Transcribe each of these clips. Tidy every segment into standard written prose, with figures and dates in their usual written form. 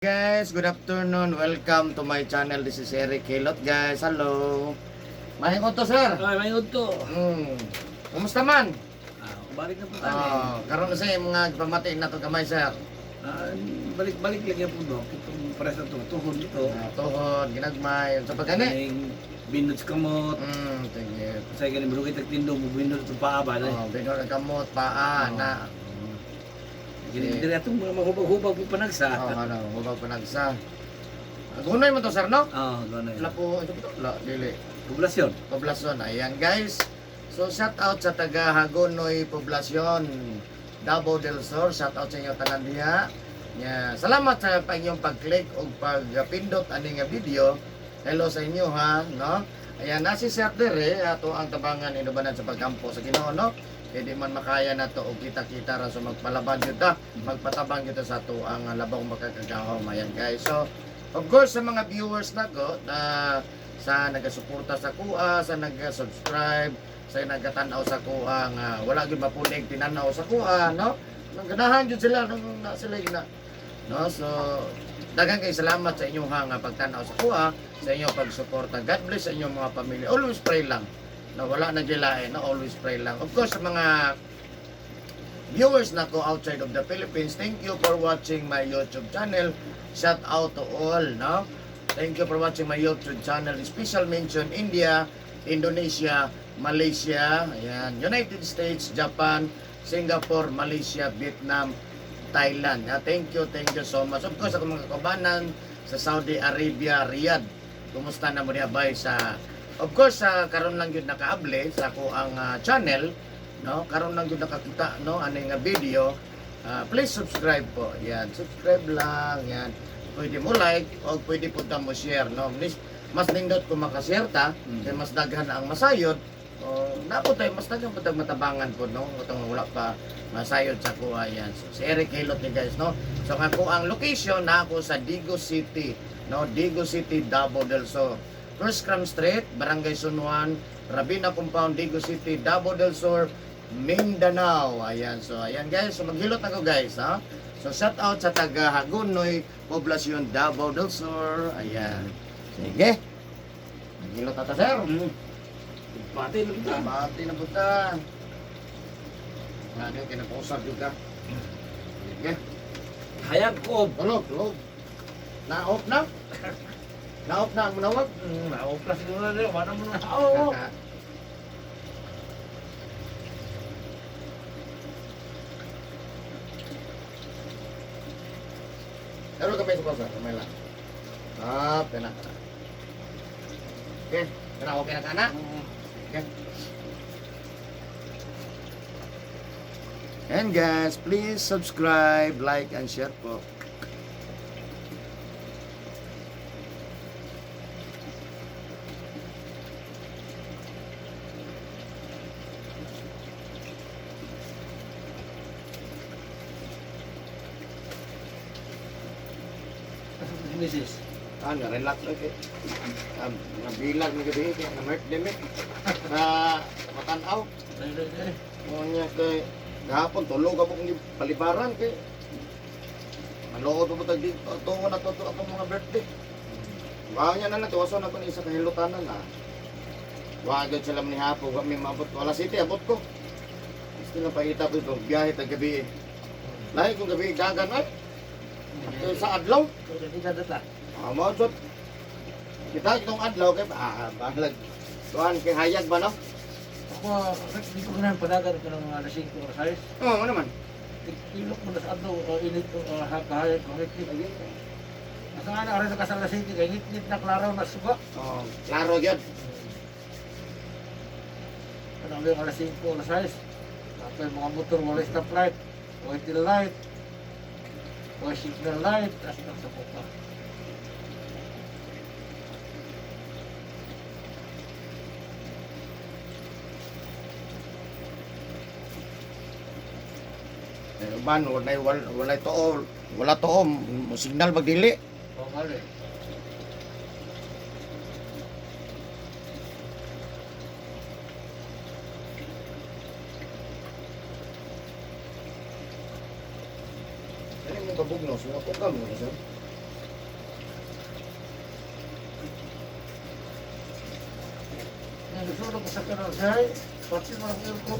Guys, good afternoon. Welcome to my channel. This is Eric Hilot, guys. Hello. Mahing to, sir. Ay, may udto. Kumusta man? Ah, balik na po tayo. Oh, karon na sa mga pamati na to gamay, sir. Ah, balik-balik lagi po do. Itong pares na to, tuhod dito. Ah, tuhod, ginagmay, sa pagani. Kaning bindot sa kamot. Tingin. Sa ganing brugay tagtindo mo bindot sa paa ba. Oh, binor ang kamot, paa, Oh. na. Gini diri atong mga mahubag-hubag po panagsa. Oh, ano, hubag panagsa. Gunay mo to, sir, no? Ah, gano'n. La po, ito po, la, dili. Poblasyon. Poblasyon. Ayan guys. So shout out sa taga Hagonoy Poblasyon, Davao del Sur. Shout out sa inyo tanan diha. Yeah. Salamat sa inyong pag-click o pagpindot ani nga video. Hello sa inyo ha, no? Ayan na si Sir dere ato ang tabangan inubanan sa pagkampo sa Ginoo, no? Kay di man makaya na to og kita-kita ra, so magpalaban gyud ta, magpatabang gyud ta sa ato ang labong makakagahom. Ayan guys. So of course sa mga viewers nako na sa nagasuporta sa kuha, sa nag-subscribe, sa nagatan-aw sa kuha nga wala gyud mapunig tinanaw sa kuha, no? Nang ganahan gyud sila nang na sila gina. No? So daghan kay salamat sa inyong nga pagtan-aw sa kuha, sa inyong pagsuporta. God bless sa inyong mga pamilya. Always pray lang. No, wala na gilain, no? Always pray lang. Of course, sa mga viewers nako outside of the Philippines, thank you for watching my YouTube channel. Shout out to all, no? Thank you for watching my YouTube channel. Special mention India, Indonesia, Malaysia, ayan, United States, Japan, Singapore, Malaysia, Vietnam, Thailand. Ah, thank you so much. Of course, ako mga kabanan sa Saudi Arabia, Riyadh. Kumusta na mo niya bay sa. Of course, sa karon lang yun nakaable sa ako ang channel, no? Karon lang yun nakakita, no? Ano nga video. Ah, please subscribe po. Yan, subscribe lang, yan. Pwede mo like o pwede po ta mo share, no? Mas, mas nindot kung makashare ta, kay mas daghan ang masayod. O, napo tayo, mas daghan po tayo matabangan po, no? Itong wala pa masayod sa kuha yan. So, si Eric Hilot ni guys, no? So, ang ako ang location na ako sa Digo City, no? Digo City, Davao del Sur. First Cram Street, Barangay Sunwan, Rabina Compound, Digo City, Davao del Sur, Mindanao. Ayan, so ayan guys. So maghilot ako guys, ha? So shout out sa taga Hagonoy, Poblacion, Davao del Sur. Ayan. Sige. Maghilot na ta, sir. Pati lang ta. Bati na punta. Ano, kinapausap yun ka. Sige. Hayag ko. Tulog, tulog. Na-off na? Na-off na ang munawag? Naopla siguro na rin. Wala mo na. Oo. Pero kamay sa pasa, kamay lang. Ah, pena. Okay, pena okay na kana? Okay. And guys, please subscribe, like, and share po. Si Mrs. Ah, relax okay. Nabilag na gabi kaya na mark dem eh. Sa matanaw. Ay, ay, ay. Unya kay gahapon tulog ako kung palibaran kay Manlood mo tag dito ato na to to atong mga birthday. Wa niya na na tuwason ako ni isa ka hilutanan na. Wa gyud sila ni hapon, wa mi maabot wala city abot ko. Gusto na paita ko itong biyahe tag gabi. Eh. Lahi kong gabi dagan ay kay sa adlaw. Hindi ka data. Ah, mo jud. Kita itong adlaw kay ah balag. Tuan kay hayag ba no? Ako, hindi ko ganahan padagan ko ng alas 5 oras ayos. Oo, ano naman. Ilok mo na sa adlaw, o init o kahayag ko ngit. Asa nga na oras ka sa alas 5 kay ngit na klaro na suga. Oh, klaro gyud. Ano ang alas 5 oras ayos. Tapos yung mga motor wala stoplight, wala tail light, wala signal light, as sa puka. Eh, uban walay walay tuo, wala tuo, mo signal bagdili. O nga rin. Ano mo kabugno, so ako ka mo sir. Sa kanang siya, pati mo ang aircon.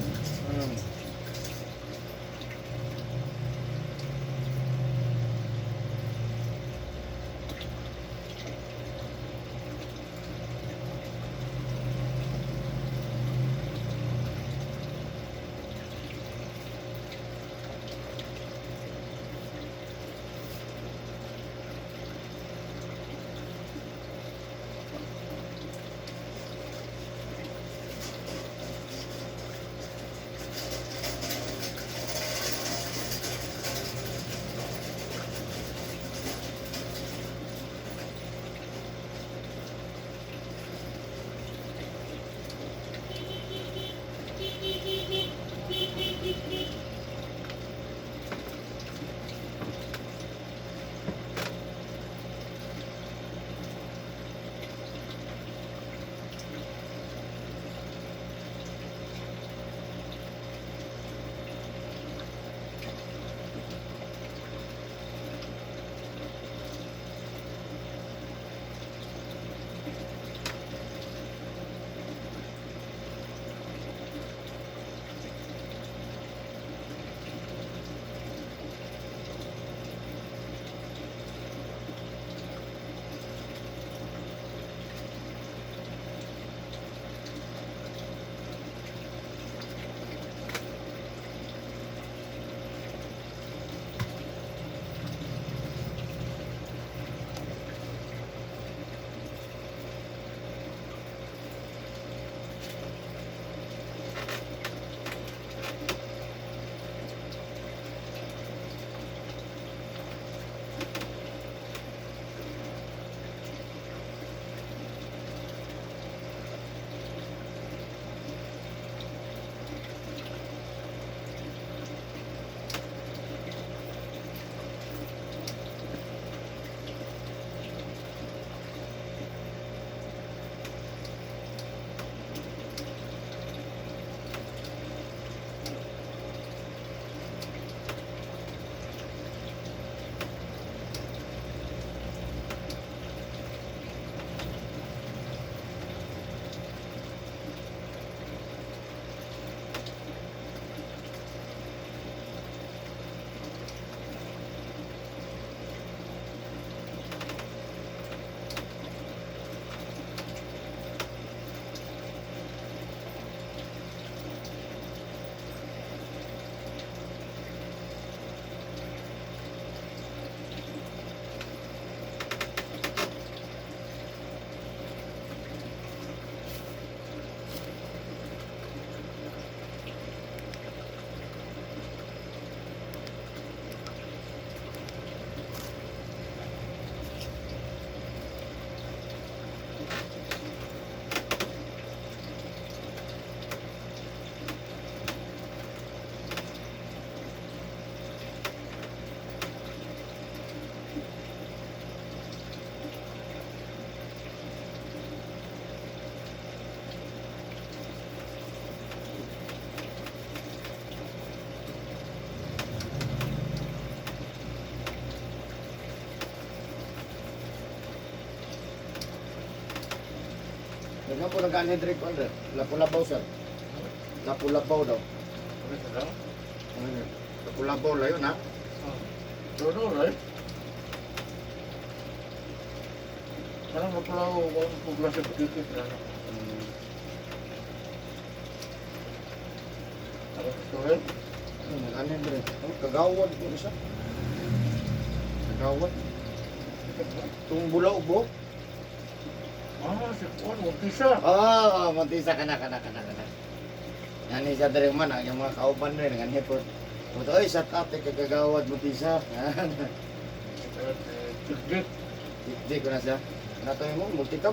Daghan po nag-anhi diri ko, Andre. Lapu-labaw, sir. Lapu-labaw daw. Ano siya daw? Ano? Lapu-labaw layo na. Doon, right? Parang mapulaw ang poblasyon dito. Ano? Parang gusto rin. Ano, nag-anhi diri. Oh, kagawad po isa. Kagawad. Itong bulaw bo. Ah, si Juan, Montisa. Oh, Montisa kana kana kana kana. Nani siya diri man ang mga kauban rin nganhi po. Puto oy, shout out kay kagawad Montisa. Tigit. Di ko na siya. Nato mo multicap.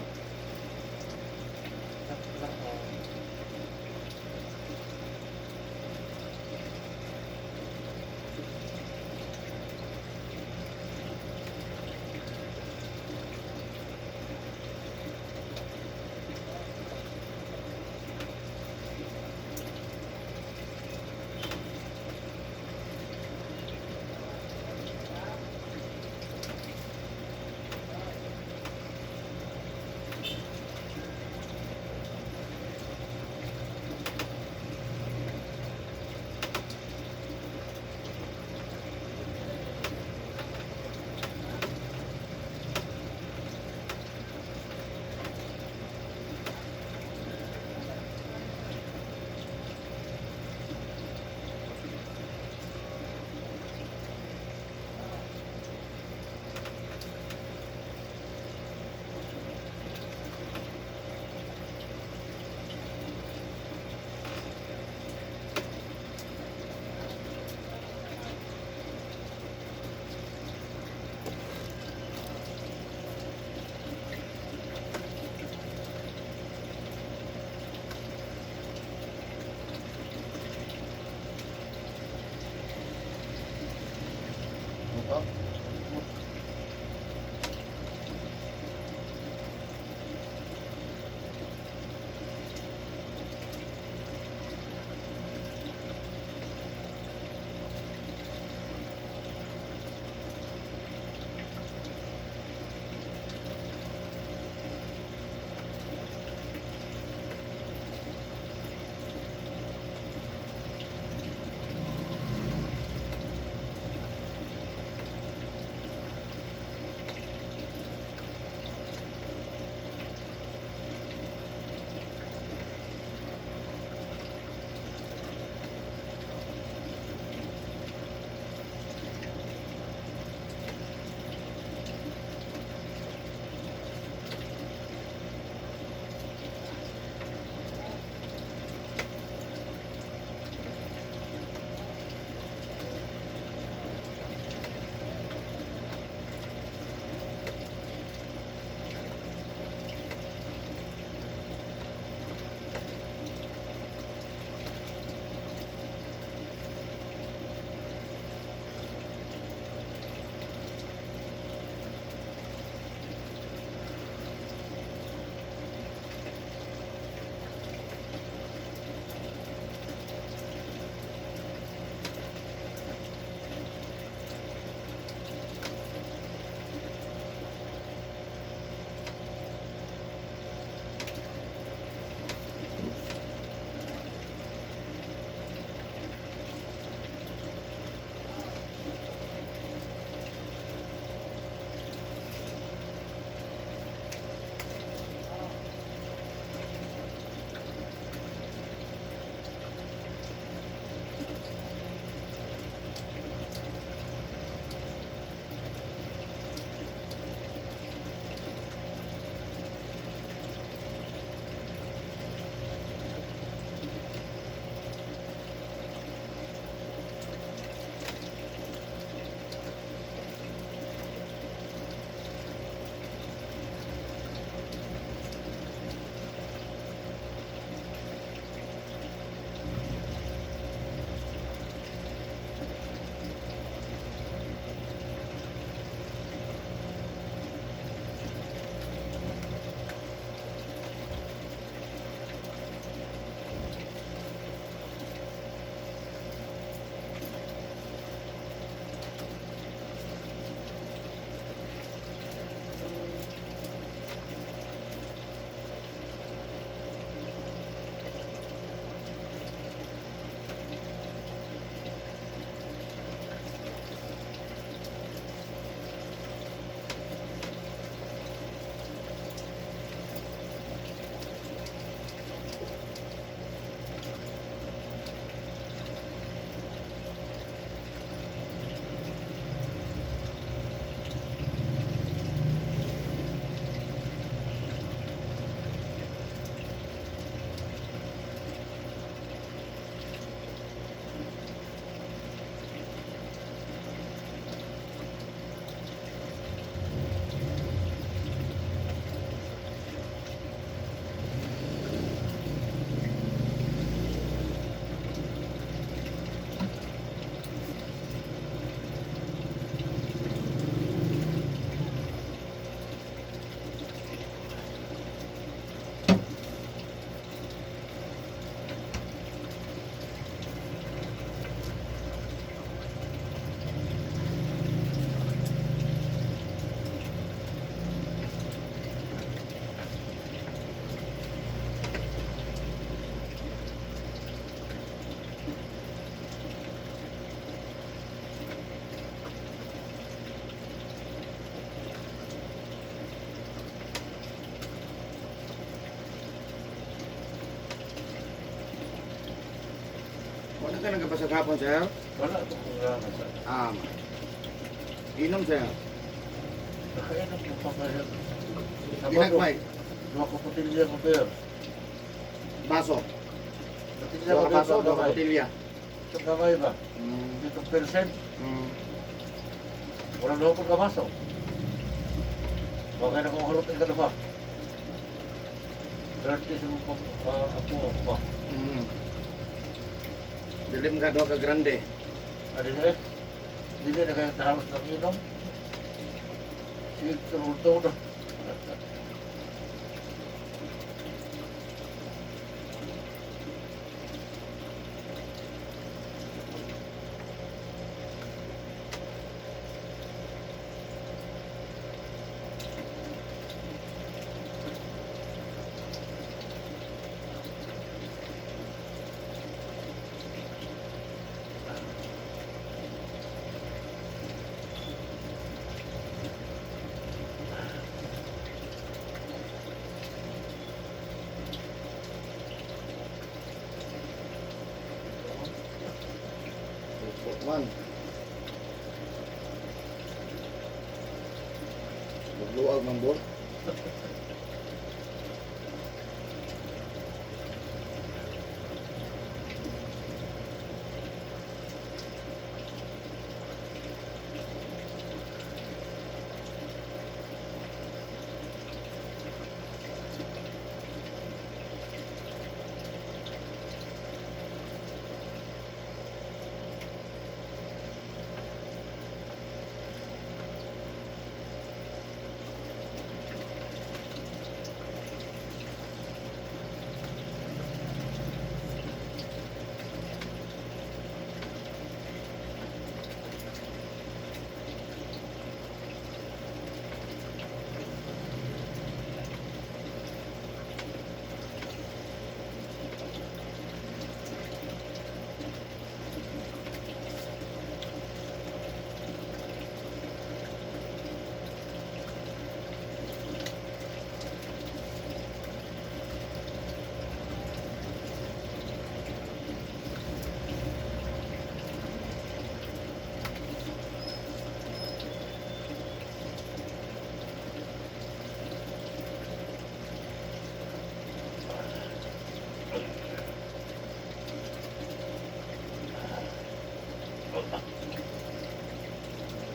ka nagkapasag hapon, sir? Wala itong programa sa. Ah. Inom, sir. Nakainom ko pa kaya. Sa bago, Ginagmay. duha ko putilya ko beer. Baso. Putilya Duha ko ka beer baso, sa duha ka gamay. botelya. Sa gamay ba? Dito percent. Wala na ako kabaso. Bagay na kong harot ang kalafa. 30 sa mga apo ako ba? Dilim ka, duha ka grande. Ano na eh? Hindi na kaya tahalos ng inom. Sige, turulto na. Man. Magluag man bo.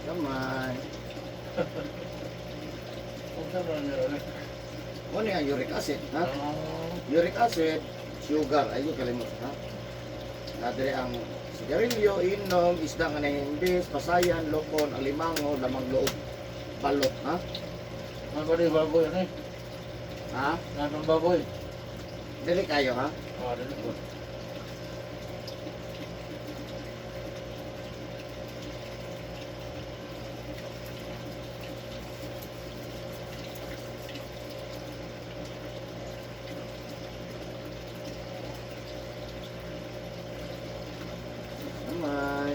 Gamay. Kung saan na niya ulit. Mo ni ang uric acid, ha? Ah, Uric acid, sugar, ay ko kalimot, ha? Nadire ang sigarilyo, inom, isda nga nahimbis, pasayan, lokon, alimango, lamang loob, balot, ha? Ano ba yung baboy ano eh? Ha? Nanong baboy? Dili kayo, ha? Ah, dili ko. Gamay.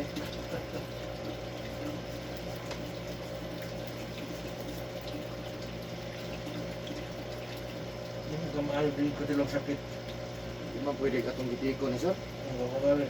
Hindi mo kamaayo, hindi ko nilang sakit. Di man pwede katong gitiko ni sir. Ang kamaayo.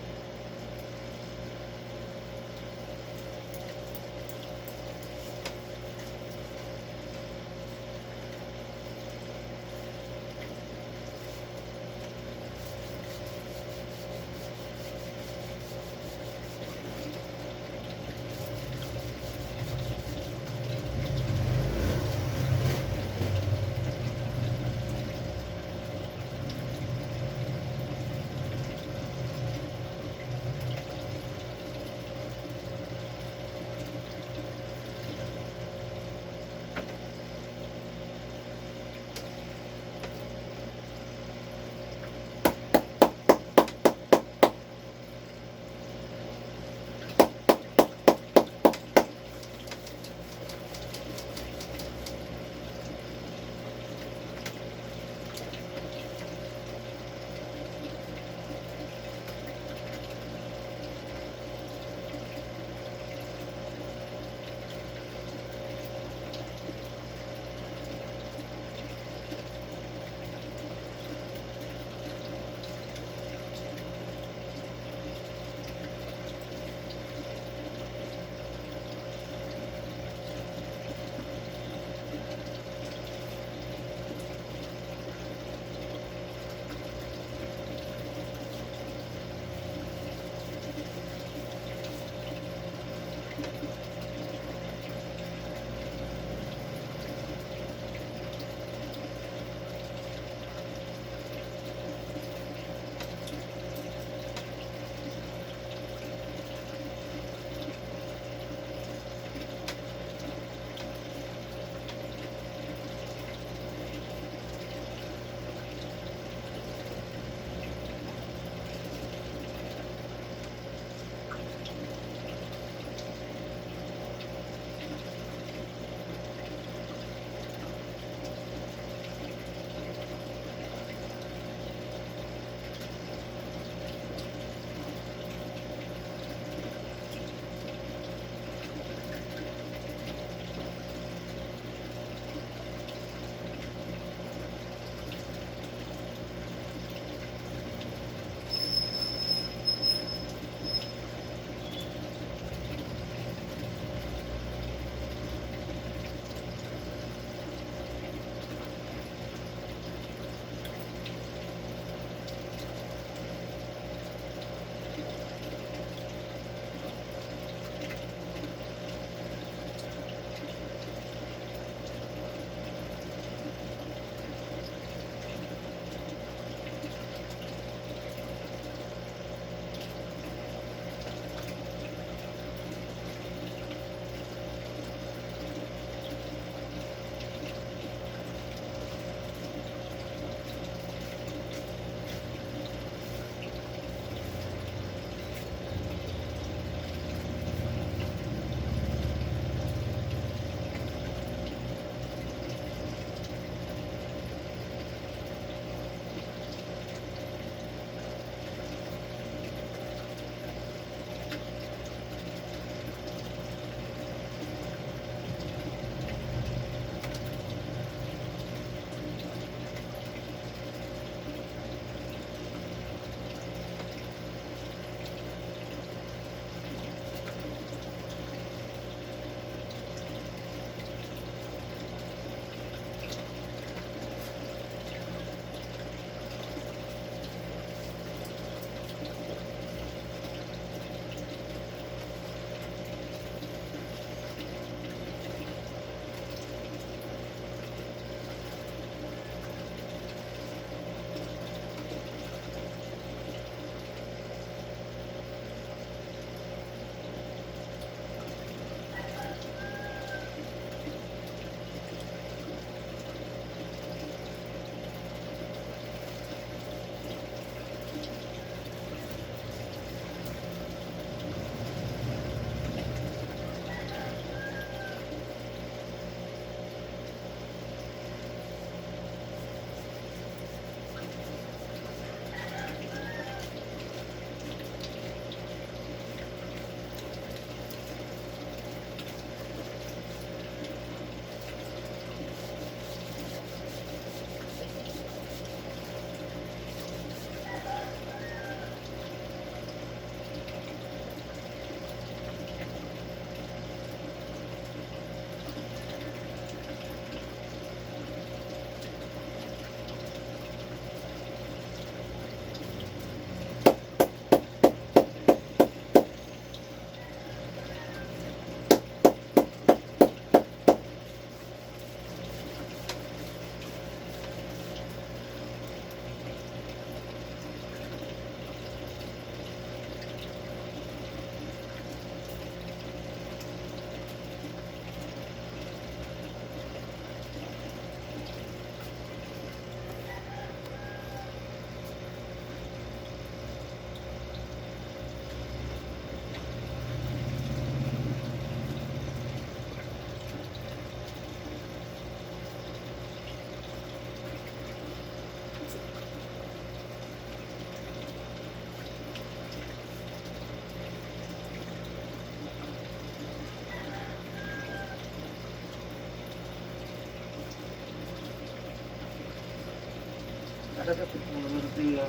Dapat mo naman siya.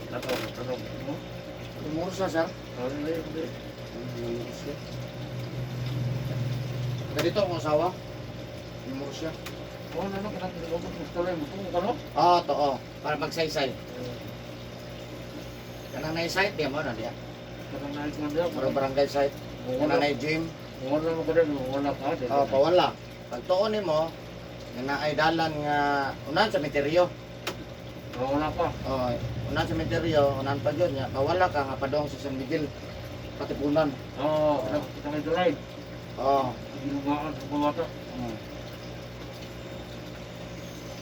Tanaw, tanaw mo. Mursa, sir. Ano na yun, eh. Mursa. Ganito ang asawa. Yung Mursa. Oo, ano, kanang kinabot mo sa tulay mo. Tungo ka, no? Oo, to, oh. Para magsaysay. Kanang na site, di mo na diya. Kanang nais man diya. Murag barangay site. Kanang na gym. Wala mo ka rin, wala ka. Di Oh, pawala. Pagtuon nimo, nga naay dalan nga unahan sa sementeryo. Wala pa. Oh, unahan sa sementeryo, unahan pa gyud nga pawala ka nga padong sa San Miguel Katipunan. Oo, kanang kanang tulay. Oh. Ginumaan sa mga bata.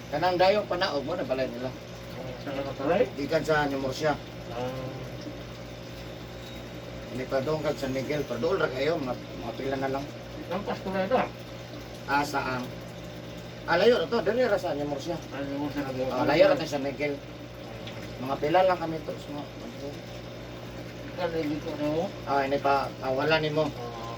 Kanang dayong panaog mo na balay nila. Sa kanang tulay. Gikan sa New Murcia. Ah, Ini padong kag San Miguel, padul ra kayo mga pila na lang. lampas tulay na. Asa ang Ah, layo ra to, diri ra sa New Murcia. Ano mo sa nagawa? Oh, layo ra kay San Miguel. Mga pila lang kami to. Mga, Kan dito na mo. ah, ini pa, ah, wala nimo. Ah,